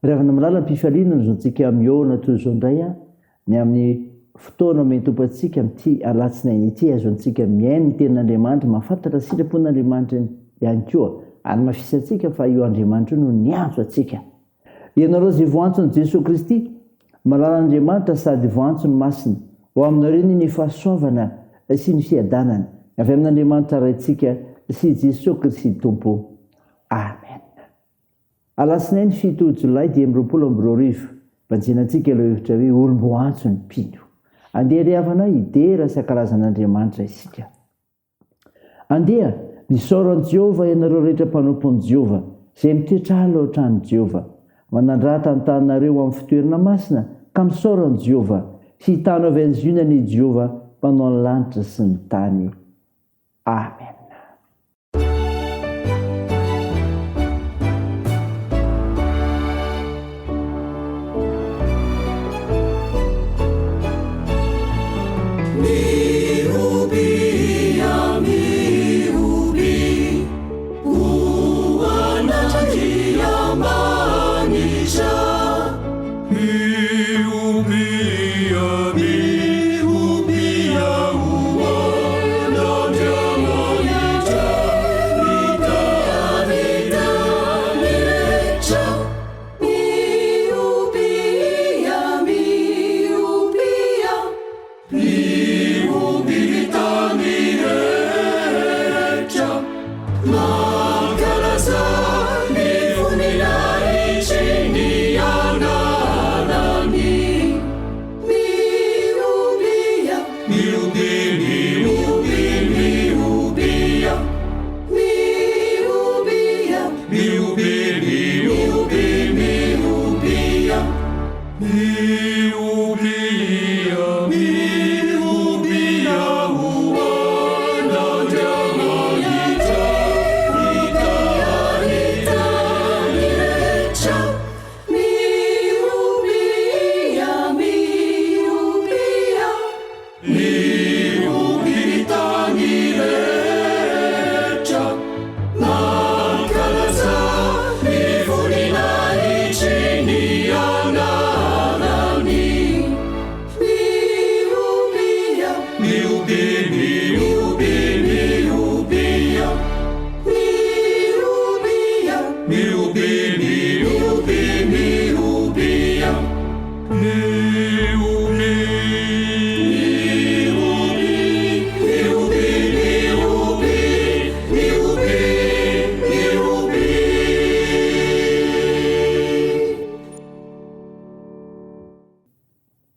Ry havana malala, am-pifaliana no zontsika mihaona toy izao indray ny amin'ny fotoana omen'ny Tompo antsika amin'ity alatsinainy ity, ahazoantsika mihaino ny Tenin'Andriamanitra, mahafantatra ny sitrapon'Andriamanitra ihany koa, hanamafisantsika fa io Andriamanitra io no niantso antsika. Ianareo izay voantson'i Jesoa Kristy, malalan'Andriamanitra sady voantson'ny Masina, ho aminareo anie ny fahasoavana sy ny fiadanana avy amin'Andriamanitra Raintsika sy Jesoa Kristy Tompo. Amen. Alatsinainy fito jolay 2025, Banjinantsika ilay hevitra hoe olom-boantso ny mpino. Andeha ry havana hidera sy hankalaza an'Andriamanitra isika. Andeha, misaora an'i Jehovah ianareo rehetra mpanompon'i Jehovah, izay mitoetra ala ao an-tranon'i Jehovah. Manandrata ny tananareo amin'ny fitoerana masina, ka misaora an'i Jehovah. Hitano avy any Ziona anie i Jehovah, Mpanao ny lanitra sy ny tany. Amena.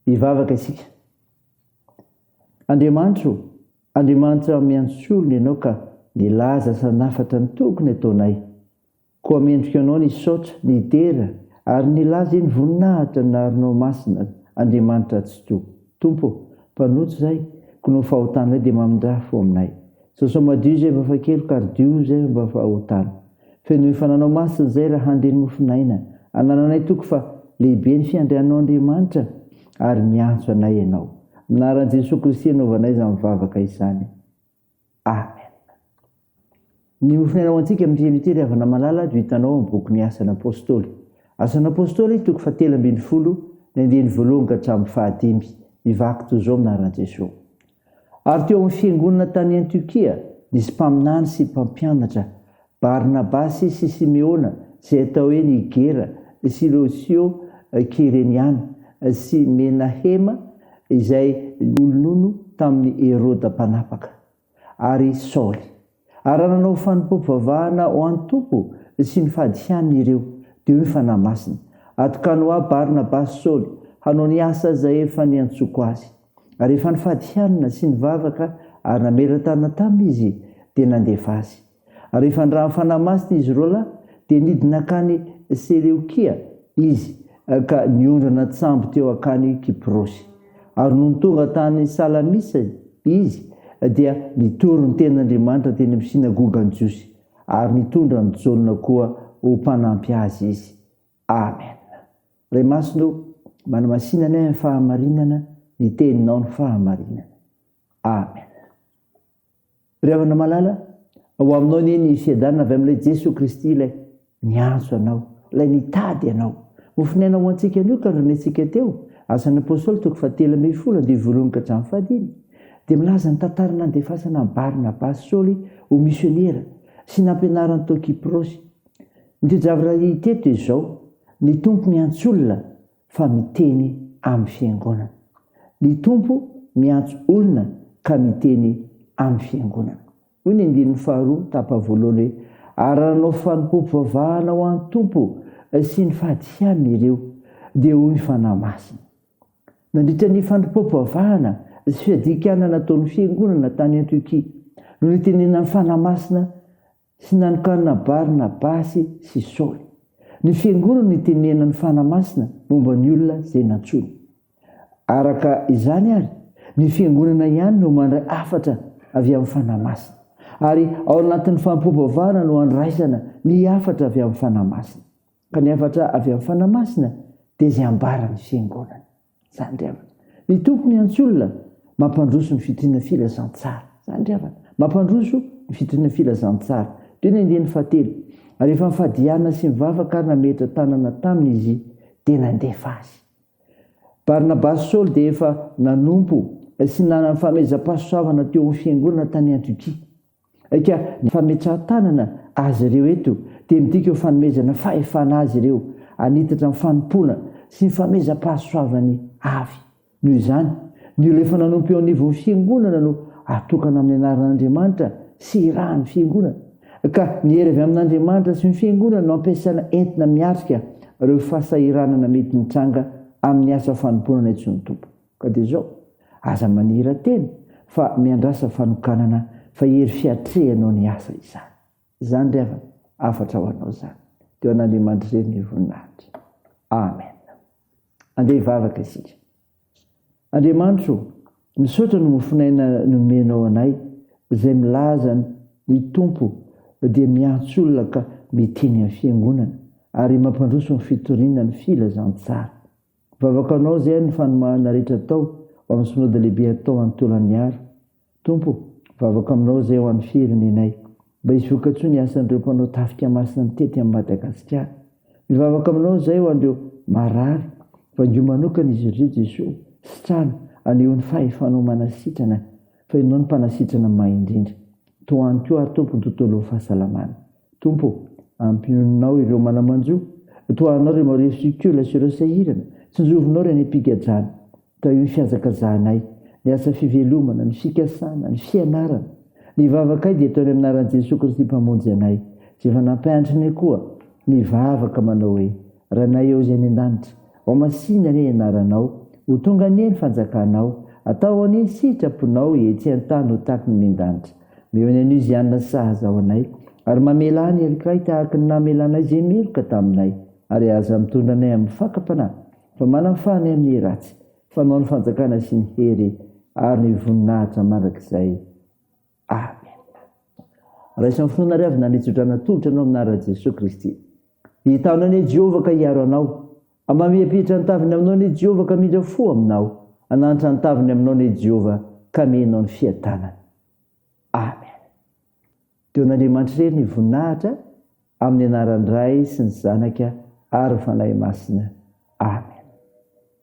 Hivavaka isika. Andriamanitra o, Andriamanitra miantso olona Ianao ka nilaza sy nanafatra ny tokony ataonay. Koa mendrika Anao ny hisaotra, ny hidera, ary ny hilaza eny voninahitra ny anaranao masina, Andriamanitra Tsitoha. Tompo ô, mpanoto izahay, koa noho ny fahotanay dia mamindrà fo aminay. Sasao madio izay mba fakeloka ary diovy izay mba fahotana. Fenoy fananao masina izay raha handre ny mofon'aina. Anananay toky fa lehibe ny fiandriananao Andriamanitra ary miantso anay Ianao. Amin'ny anaran'i Jesoa Kristy anaovanay izany vavaka izany. Amen. Ny mofon'aina ho antsika amin'ity anio ity ry havana malala dia hitanao ao amin'ny bokin'ny Asan'ny Apostoly. Asan'ny Apostoly toko fahatelo ambin'ny folo ny andininy voalohany ka hatramin'ny fahadimy. Mivaky toy izao amin'ny anaran'i Jesoa. Ary teo amin'ny fiangonana tany Antiokia nisy mpaminany sy mpampianatra, Barnabasy sy Simeona, izay atao hoe Nigera, sy Losio Kyreniana, sy Menahema, izay olonono tamin'i Heroda mpanapaka, ary Saoly. Ary raha nanao fanompoam-pivavahana ho an'ny Tompo sy nifady hanina ireo, dia hoy ny Fanahy Masina, Atokano ahy Barnabasy Saoly, hanao ny asa izay efa niantsoako azy. Ary rehefa nifady hanina sy nivavaka ary nametra-tanana taminy izy, dia nandefa azy. Ary rehefa nirahan'ny Fanahy Masina izy roalahy, dia nidina hankany Seleokia izy ka niondrana an-tsambo teo hankany Kyprosy. Ary nony tonga tany Salamisa izy, dia nitory ny tenin'Andriamanitra teny amin'ny synagogan'ny Jiosy, ary nitondra an'i Jaona koa ho mpanampy azy izy. Amen. Ray Masina ô, manamasina anay amin'ny fahamarinana, ny teninao ny fahamarinana. Amen. Ry havana malala, ho aminao anie ny fiadanana avy amin'ilay Jesoa Kristy ilay niantso anao, ilay nitady anao. Mofon'aina ho antsika anio ka norenentsika teo, Asan'ny Apostoly toko fahatelo ambin'ny folo andivo voalohany ka hatramin'ny fahadimy, dia milaza ny tantara nandefasana an'i Barnabasy sy Saoly ho misionera sy nampianarany tao Kyprosy. Ny toe-javatra hita eto dia izao, ny Tompo miantso olona fa miteny amin'ny fiangonana. Ny Tompo miantso olona ka miteny amin'ny fiangonana. Hoy ny andininy faharoa, tapany voalohany hoe, Ary raha nanao fanompoam-pivavahana ho an'ny Tompo sy ny fahadianiny ireo, dia hoy ny Fanahy Masina. Nandritra ny fanompoam-pivavahana sy fiadikana nataon'ny fiangonana tany Antiokia no nitenenan'ny Fanahy Masina sy nanokanana Barnabasy sy Saoly. Ny fiangonana no itenenan'ny Fanahy Masina momba ny olona izay nantsoiny. Araka izany àry, ny Fiangonana ihany no mandray hafatra avy amin'ny Fanahy Masina. Ary ao anatin'ny fanompoam-pivavahana no andraisana ny hafatra avy amin'ny Fanahy Masina. Ka ny hafatra avy amin'ny Fanahy Masina dia izay ambaran'ny Fiangonana. Izany ry havana. Ny Tompo miantso olona mampandroso ny fitoriana filazantsara. Izany ry havana. Mampandroso ny fitoriana filazantsara. Toy ny andininy fahatelo. Ary rehefa nifadianina sy nivavaka ary nametra tanana taminy izy, dia nandefa azy. Barnabasy Saoly dia efa nanompo sy nanana fanomezam-pahasoavana teo amin'ny fiangonana tany Antiokia. Eka, ny fametrahan-tanana azy ireo eto dia midika ho fanomezana fahefana azy ireo hanitatra ny fanompoana sy ny fanomezam-pahasoavany avy. Noho izany, ny olona efa nanompo eo anivon'ny fiangonana no atokana amin'ny anaran'Andriamanitra sy irahan'ny fiangonana. Ka ny hery avy amin'Andriamanitra sy ny Fiangonana no ampiasaina entina miatrika ireo fahasahiranana mety mitranga amin'ny asa fanompoana nantsoin'ny Tompo. Ka dia izao, aza manira-tena fa miandrasa fanokanana fa hery fiatrehanao ny asa izany. Izany ry havana, hafatra ho anao izany. Dia ho an'Andriamanitra irery ny voninahitra. Amen. Andeha hivavaka isika. Andriamanitro ô, misaotra ny mofon'aina nomenao anay, izay milaza ny Tompo dia miantso olona ka miteny amin'ny fiangonana ary mampandroso ny fitoriana ny filazantsara. Mivavaka anao izay ny fanomanana rehetra atao ho amin'ny synoda lehibe atao any Tolaniara. Tompo o, mivavaka aminao izay ho an'ny firenenay, mba hisy vokatsoa ny asan'ireo mpanao tafika masina mitety an'i Madagasikara. Mivavaka aminao izay ho an'ireo marary, vangio manokana izy ireo Jesoa, sitrano, aneho ny fahefanao manasitrana, fa Ianao no mpanasitrana mahay indrindra. Tohano koa ary Tompo ny tontolon'ny fahasalamana. Tompo o, ampiononao ireo mana-manjo, tohanao ireo marefo sy kola sy ireo sahirana, tsinjovinao ireo any am-pigadrana. Tahio ny fihazakazahanay, ny asa fivelomana, ny fikasana, ny fianarana. Ny vavakay dia ataonay amin'ny anaran'i Jesoa Kristy Mpamonjy anay, izay efa nampianatrinay koa ny vavaka manao hoe, Rainay eo izay any an-danitra, ho masìna anie ny anaranao, ho tonga anie ny fanjakanao, atao anie ny sitraponao etsy an-tany ho tahaky ny any an-danitra. Omeo ny anio izay hanina sahaza ho anay, ary mamelà ny helokay tahaky ny namelanay izay meloka taminay, ary aza mitondra anay amin'ny fakam-panahy, Fa manafà ny amin'ny ratsy, fanao ny fanjakana sy ny hery ary ny voninahitra mandrakizay. Amena. Raiso amin'ny finoana ry havana ny tsodrano atolotra anao amin'ny anaran'i Jesoa Kristy. Hitaona anie Jehovah ka hiaro anao. Hamamiampihitra ny taviny aminao anie Jehovah ka hamindra fo aminao. Hananitra ny taviny aminao anie Jehovah ka hamehinao ny fiadanany. Amen. Dia ho an'Andriamanitra irery ny voninahitra amin'ny anaran'ny Ray sy ny Zanaka ary ny Fanahy Masina.